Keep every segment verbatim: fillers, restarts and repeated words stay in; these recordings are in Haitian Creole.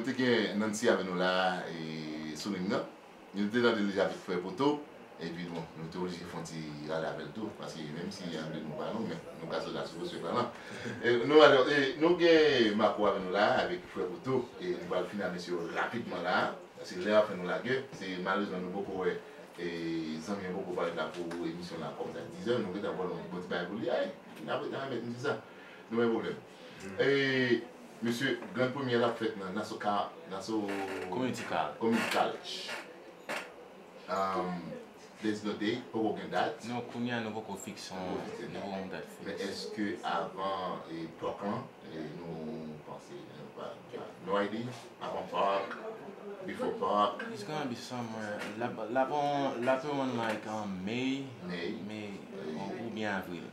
Te gen Nancy avè nou la, e, sou liy nan. Nou te tande l deja avèk Frè Poto. Epi, bon, nou te oblije fè yon ti rale avè l tou. Paske menm si anglè nou pa long, men nou ka sot la sou Frè Palan. E, nou, alò, e, nou gen Marco avè nou la, avèk Frè Poto. E nou pral fini ak mesye yo rapidman la. Se lè a fè nou lage. Se malerezman nou poko wè, e, zanmi an poko parèt la pou emisyon la kòmsi a dizè. Nou gentan voye yon bon ti bagay pou li. Ay, n ap, n ap remèt misye sa. Nou pa gen pwoblèm. E, mesye, grann premyè la ap fèt nan Nassau Ca-, Nassau Community College. Community College. Um, there's no date, poko gen dat. Non, kounye a nou poko fikse yon, nou poko gen dat fiks. Men èske avan, e, Pâk lan, e, nou panse, nou pa, pa, no idea? Avan Pâk, before Pâk? It's gonna be somewhere. La, la, bon, la pe run like, um, May, May. May, e, ou, oubyen Avril.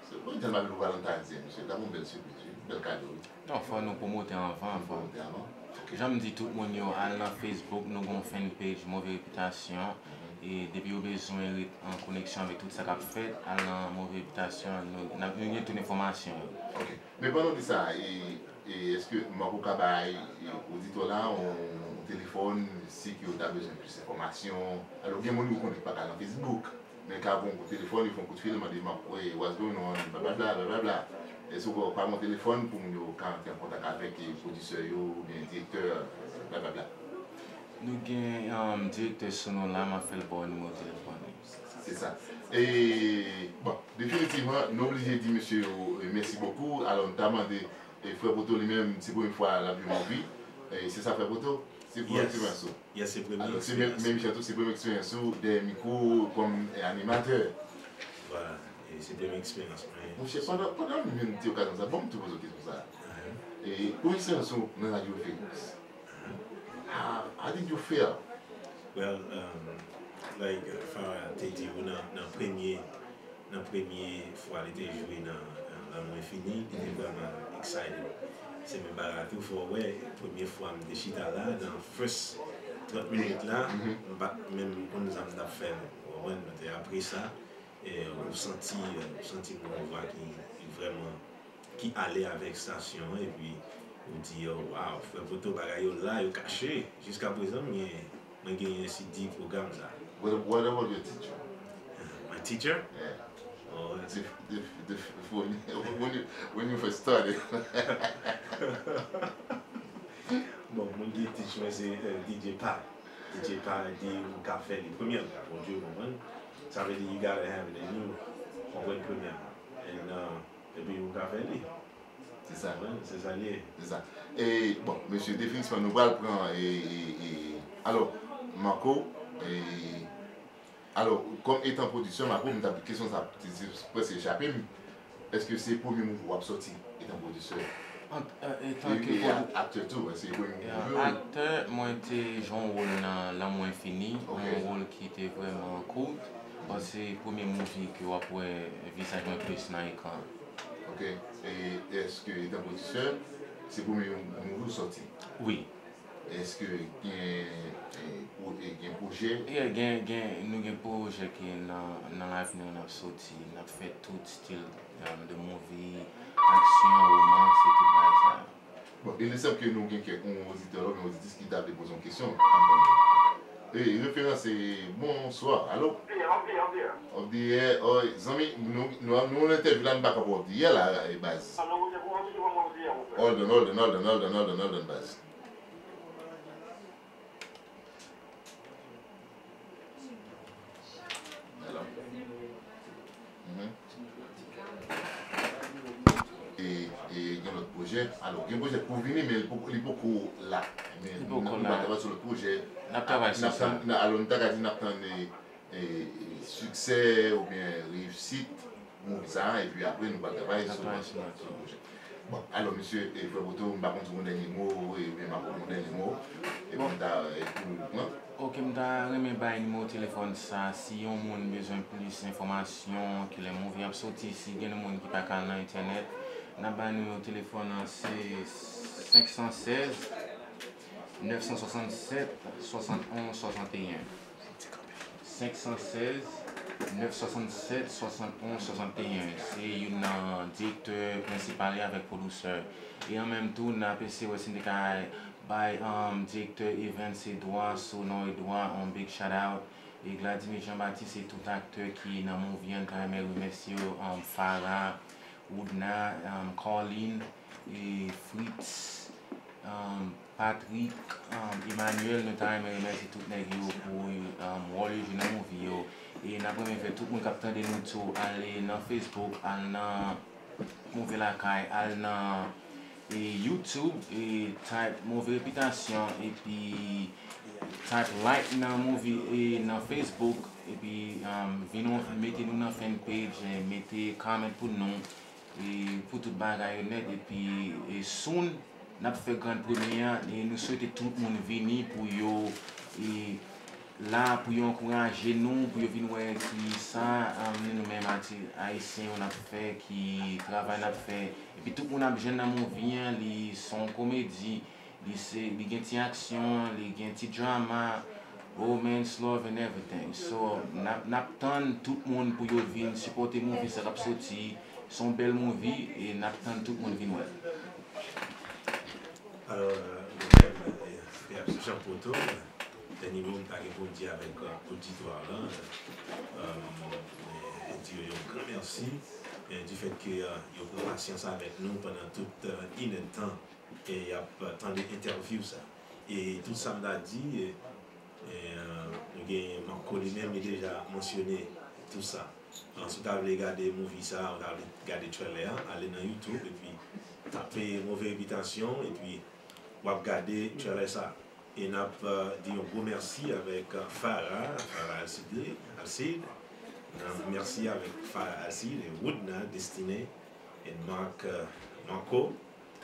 Se bon, jan m ap di pou Valentine's Day, mesye, ta yon bèl sipriz, wi. Bèl kado, wi. Non, fò nou pwomote anvan, fò. Pwomote anvan. Ok. Jan m di tout moun yo, al nan Facebook, nou gon fan page Move Repitasyon. E depi yo bezwen ret an koneksyon avèk tout sa k ap fèt, al nan Move Repitasyon, nou, n ap, nou gen tout enfòmasyon yo. Ok. Men pandan w di sa, e, e èske Marco ka bay, e, oditè la yon, yon telefòn, si ke yo ta bezwen plis enfòmasyon? Alò, gen moun yo konnen ki pa ka al nan Facebook. Men ka voye yon kout telefòn, yo fè yon kout fil, mande, "Marco, hey, what's going on?" Blablabla, blablabla. Èske w ka ban m yon telefòn pou moun yo ka antre an kontak avèk, e, pwodisè yo oubyen direktè, blablabla? Nou gen, um, direktè Sono la, m ap fè l ba w nimewo telefòn li. Se sa. E, bon, definitivman, nou oblije di mesye yo, e, mèsi bokou. Alò, nou ta mande, e, Frè Poto li menm, se premye fwa l ap jwe Move. E, se sa, Frè Poto? Se premye eksperyans ou? Yes, se premye eksperyans. Alò, se menm, menm jan tou, se premye eksperyans ou dèyè mikwo kòm, e, animatè. Vwala, e se premye eksperyans mwen. Monchè, pandan, pandan nou menm ti okazyon sa, ban m tou poze w kesyon sa. E, premye eksperyans ou nan radyo Feliks? How, how did you feel? Well, um, like, uh, Farah te di ou nan, nan premye, nan premye fwa li te jwe nan, nan Lanmou Enfini, li te vrèman excited. Se menm bagay la tou, fò w wè, premye fwa m te chita la, nan first trant minit la, m pa t menm konn sa m t ap fè, non. Ou konprann? Mwen te apre sa, e, ou santi, ou santi gon vwa ki, ki vrèman ki ale avèk estasyon an, epi ou di, "Oh, wow, Frè Poto, bagay yo la, yo kache." Jiskaprezan, mwen, mwen genyen CD pwogram sa. What, what about your teacher? My teacher? Yeah. Oh, the, the, the, when, when you, when you first started. Bon, moun ki teach mwen se, eh, D J Pa. D J Pa di ou ka fè li. Premye an, Bondye, ou konprann? Sa vle di, you gotta have it in you. Konprann premye an. And, uh, epi ou ka fè li. Se sa. Konprann? Se sa l ye. Se sa. E, bon, mesye, definitivman, nou pral pran, e, e, e, alò, Marco, e, alò, kòm etan pwodiktè, Marco, m t ap, kesyon sa, se, se prèske chape m. Èske se premye mouvi w ap sòti etan pwodiktè? An, e, etan ke pwodi-, aktè tou, èske se premye mouvi w? Aktè, mwen te jwe yon wòl nan Lanmou Enfini, yon wòl ki te vrèman kout. Bon, se premye mouvi ke w ap wè vizaj mwen plis nan ekran. Ok. E èske etan pwodiktè, se premye mouvi w sòti? Wi. Èske gen, e, pwo-, e, gen pwojè? Yeah, gen, gen, nou gen pwojè ke nan, nan lavni an n ap sòti, n ap fè tout stil, um, de movie, aksyon, romans, e tout bagay sa yo. Bon, il est simple ke nou gen kèk, yon oditè la, yon oditris ki ta vle poze yon kesyon. Ann tande. E, referans, e, bonswa, alo? Off the air, off the air. Off the air, oi, zanmi, nou, nou, nou nan entèvyou la, nou pa ka pran off the air la, e, baz. Hold on, hold on, hold on, hold on, hold on, hold on, baz. Hello? Mhm. E, e gen lòt pwojè. Alò, gen pwojè k pou vini, men li poko, li poko la. Men nou, nou pral travay sou lòt pwojè. N ap travay sou sa. Alò, nou ta ka di n ap tann, e, e, siksè oubyen reyisit move sa, epi apre nou pral travay sou, sou lòt pwojè. Bon, alò, mesye, e, Frè Poto, m pa konn si w gon dènye mo, e, oubyen m ap gon dènye mo, epi m ta, e, pou nou pran. Ok, m ta renmen bay nimewo telefòn sa, si yon moun bezwen plis enfòmasyon, kilè movie ap soti, si gen moun ki pa ka al nan entènèt, n ap bay nimewo telefòn nan, se senk san sèz, nèf san swasannsèt, swasann onz, swasanteyen. Senk san sèz, nèf san swasannsèt, swasann onz, swasanteyen. Se youn nan direktè prensipal yo avèk pwodisè. E an menm tou, n ap eseye wè si n te ka Bay um, direktè Evans Edouard, Sonor Edouard, on big shout out. E Gladimir Jean Baptiste e tout aktè ki nan movie an, ta renmen remèsye yo, um, Farah, Woodna, um, Carlin, e Fritz, um, Patrick, um, Emmanuel, nou ta renmen remèsye tout nèg yo pou um, wòl yo jwe nan movie yo. E n ap renmen fè tout moun k ap tande nou tou ale nan Facebook, al nan Move Lakay, al nan e, YouTube, e type Move Repitasyon, epi type like nan movie, e, nan Facebook, epi um, vin w- mete nou nan fan page, e, mete comment pou nou, e, pou tout bagay yo nèt, epi e, soon, n ap fè grand premye a, e nou swete tout moun vini pou yo e, la pou yo ankouraje nou, pou yo vin wè ki sa um, nou menm atis ayisyen yo n ap fè, ki travay n ap fè. Epi tout moun ap jwenn nan movie an, li se yon komedi, li se li gen ti aksyon, li gen ti drama, romance, love and everything. So, n ap n ap tann tout moun pou yo vin sipòte movie sa k ap soti. Se yon bèl movie e n ap tann tout moun vin wè l. Alò, mwen menm, Jean Poto, dènye mo m ta gen pou m di avèk oditwa la, di yo yon gran mèsi di fèt ke yo pran pasyans avèk nou pandan tout inèdtan e y ap tande entèvyou sa. E tout sa m ta di, e, nou gen Marco li menm, li deja mansyone tout sa. Si w ta vle gade movie sa, ou ta vle gade trailer an, ale nan YouTube epi tape Move Repitasyon epi w ap gade trailer sa. E n ap di yon gwo mèsi avèk Farah, Farah Alcide, Alcide. Mèsi avèk Farah Alcide, Woodna, Destiné, e Marc, Marco,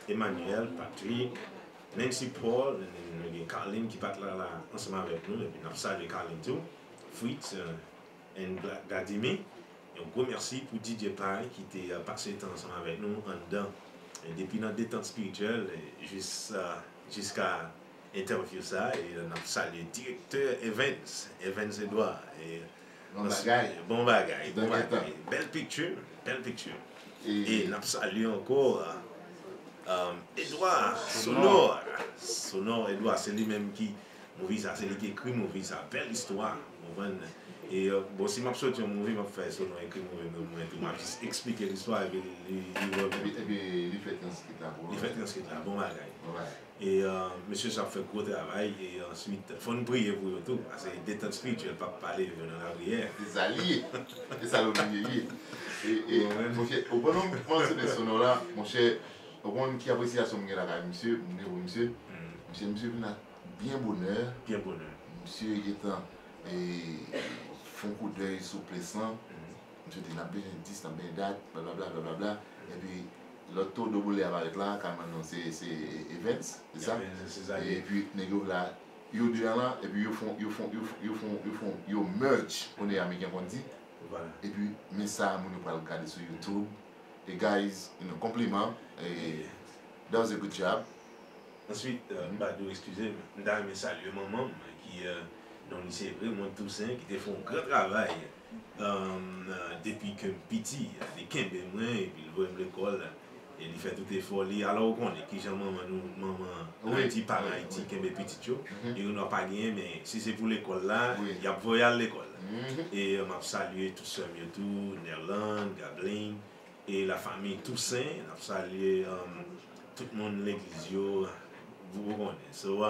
Emmanuel, Patrick, Nancy Paul, nou gen Carlin ki pa t la la ansanm avèk nou, epi n ap salye Carlin tou, Fritz, and Gladimir. Yon gwo mèsi pou DJ Pay ki te pase tan ansanm avèk nou anndan depi nan detant espirityèl jis jiska entèvyou sa e n ap salye direktè Evans, Evans Edouard. Bon bagay. Bon bagay. Bon bagay. Bèl picture, bèl picture. E n ap salye ankò Edouard Sonor. Sonor Edouard, se li menm ki movie sa, se li ki ekri movie sa. Bèl istwa, ou konprann? E bon, si m ap soti yon movie, m ap fè Sonor ekri movie pou mwen tou. M ap jis eksplike listwa epi li, li, li vòl. Epi, epi li fè transkrit la pou ou. Li fè transkrit la, bon bagay. Bon bagay. E mesye sa ap fè gwo travay e answit fò n priye pou yo tou paske detant espirityèl p ap pale yo nan lapriyè. Se sa li ye. Se sa l oblije ye. E, e monchè, ou konn nou mansyone Sonor la, monchè, ou konn ki apresyasyon m gen lakay misye, m gen pou misye. Misye, misye vin la byen bonè. Byen bonè. Misye gentan e, fè yon koudèy sou ples lan. Misye di n ap bezwen dis, n ap bezwen dat, blablabla, blablabla. Epi lòt Todo Boulè a parèt la, Carmen non se se Evens, se sa? Epi nèg yo la, yo de an la, epi yo fon, yo fon, yo fon, yo fon, yo fon, yo merge, konnen Ameriken konn di. Epi men sa moun yo pral gade sou YouTube. E guys, you know, konpliman. E that was a good job. Answit, Badou, eskize m, m ta renmen salye manman m ki non li se Raymond Toussaint ki te fè yon gran travay depi ke m piti. Li kenbe mwen epi l voye m lekòl e li fè tout efò li. Alò ou konnen kijan manman nou, manman Ayiti, paran Ayiti kenbe pitit yo. Yo gen dwa pa genyen men si se pou lekòl la, y ap voye al lekòl. E m ap salye tout sè m yo tou, Nerlande, Gablin, e lafanmi Toussaint, n ap salye tout moun legliz yo, ou konnen. So,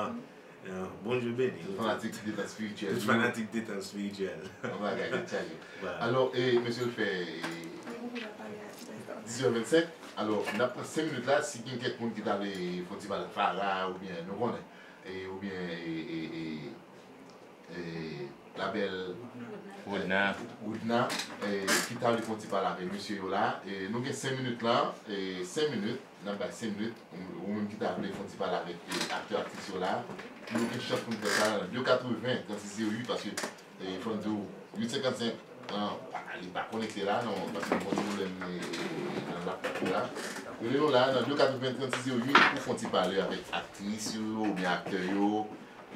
Bondye beni nou tout. Tout fanatik detant espirityèl. Tout fanatik detant espirityèl. Yon bagay ki tchaje. Alò, e mesye l fè dizè vennsenk. Alò, n ap pran senk minit la, si gen kèk moun ki ta vle fè yon ti pale ak Farah oubyen nou konnen, e oubyen e, e, e, e, la bèl Woodna, Woodna e, ki ta vle fè yon ti pale avèk mesye yo la. E, nou gen senk minit la, e, senk minit, n ap bay senk minit. Ou menm ki ta vle fè yon ti pale avèk e, aktè, aktris yo la, nou gen chans pou n fè sa nan de katreven, trannsis zewo uit, paske e, fò n di w, uit senkannsenk, an, li pa konekte la, non, paske nou gen yon pwoblèm e, e, nan laptòp la. Rele nou la, nan de katreven, trannsis zewo uit, pou fè yon ti pale avèk aktris yo, oubyen aktè yo.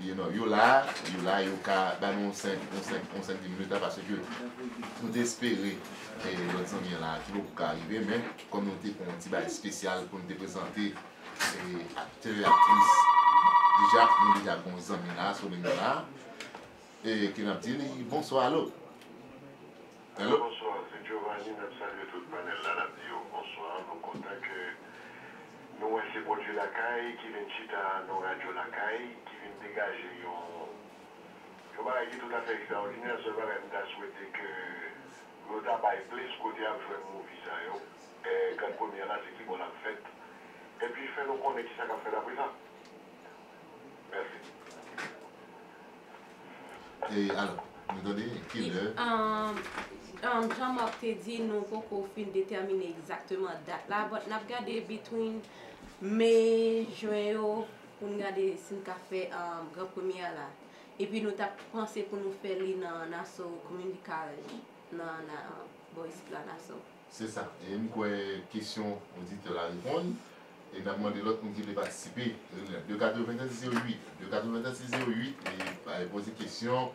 You know, yo la, yo la, yo ka ba nou yon senk, yon senk, yon senk, dis minit la, paske nou te espere e, lòt zanmi an la, ki poko ka rive, men kòm nou te fè yon ti bagay espesyal pou nou te prezante e, aktè, aktris, Deja, nou deja gen yon zanmi la sou liy la, e ke n ap di li bonswa, alo. Alo? Bonswa, se Giovanni, n ap salye tout panèl la, n ap di yo bonswa, nou kontan ke nou wè se Bondye lakay ki vin chita nan radyo lakay, ki vin degaje yon, yon bagay ki toutafè ekstraòdinè, sèl bagay m ta swete ke nou ta bay plis kote y ap jwenn movie sa yo, e, Grand Première la, se ki bò l ap fèt, epi fè nou konnen kisa k ap fèt apre sa. Mèsi. E alò, nou tande kilè? Um, um, Jean Marc te di nou poko fin detèmine egzakteman dat la, but n ap gade between me, jen yo pou n gade si n ka fè, um, gran premye a la. Epi nou t ap panse pou nou fè li nan Nassau Community College, nan, nan bò isit la, Nassau. Se sa. E m kwè kesyon oditè la reponn. E n ap mande lòt moun ki vle patisipe, rele nan de katrevenn trant sis zewo uit, de katrevenn trant sis zewo uit, e, e poze kesyon,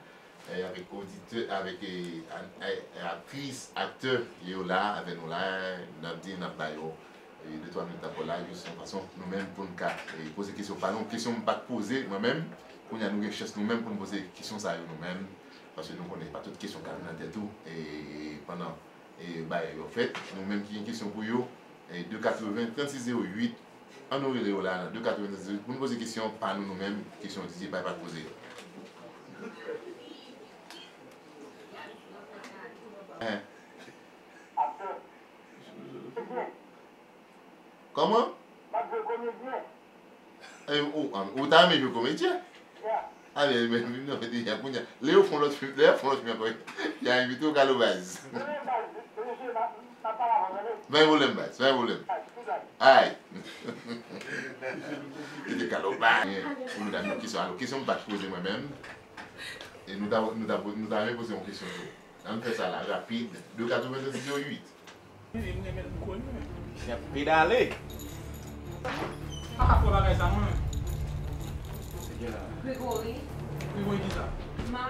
e, avèk oditè, avèk, e, a-, a-, aktris, aktè, yo la, avè nou la, n ap di, n ap ba yo, e, de twa minit ankò la, jis yon fason, nou menm, pou n ka, e, poze kesyon pa nou. Kesyon m pa t poze, mwen menm, kounye a nou gen chans nou menm pou n poze kesyon sa yo nou menm, paske nou konnen se pa tout kesyon k ap nan tèt ou, e, pandan e, bagay yo fèt. Nou menm ki gen kesyon pou yo, e, de katrevenn trant sis zewo uit, ann nou rele yo la nan de katrevenn trant sis zewo uit pou n poze kesyon pa nou, nou menm, kesyon D J Pay pa t poze yo. Hein? Kòman? M ap jwe komedyen. E, ou, ou ta renmen jwe komedyen? Ya. A, men, men, men, non, men deja, kounye a, lè yo fè yon lòt fim, lè yo fè yon lòt fim ankò, y a envite w Kalo Baz. Mwen menm baz, mesye, m ap, m ap pale avè w, tande? Pa gen pwoblèm, baz, pa gen pwoblèm. Ay, tout baz. Ay. Li te Kalo Baz. Pou medam yo kesyon, alò, kesyon m pa t poze mwen menm. E nou ta, nou ta, nou ta renmen poze yon kesyon tou. Ann fè sa la, rapid. De katrevenn trant sis zewo uit. M renmen l pou koni, men. Chèf pedale. M pa ka kwè bagay sa, mwen. Gregory. Gregory kisa? Ma.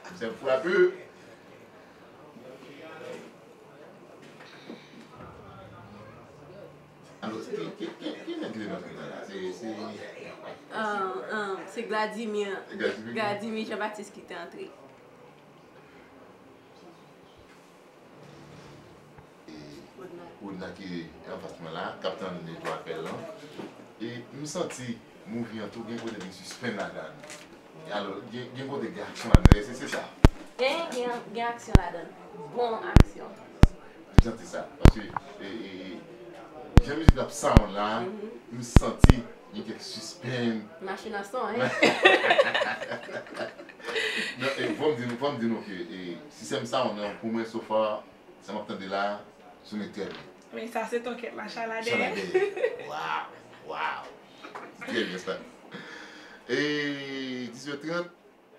Misye ap frape. Alò, ki, ki, ki, ki nèg ki te nan fim nan la? Se, se Ah, ah, se Gladimir. Gladimir. Gladimir Jean Baptiste ki te antre. E Rodna ki anfas mwen la, k ap tann netwa apèl lan. E m santi movie an tou gen kote gen sispann ladan l. Alò, gen, gen kote gen aksyon ladan l, èske se sa? Gen, gen, gen aksyon ladan l. Bon aksyon. M santi sa. Paske, e, e, e, jan mizik la ap sound la, m santi gen kèk sispann. Machin a son, hein? Non, e, fò m di nou, fò m di nou ke, e, sistèm sound nan, pou mwen, so far, sa m ap tande la, sonnen trè byen. Men sa se tòkèt la, Chaladè. Chaladè. Waw, waw. Trè byen sa. E, dizuit trant,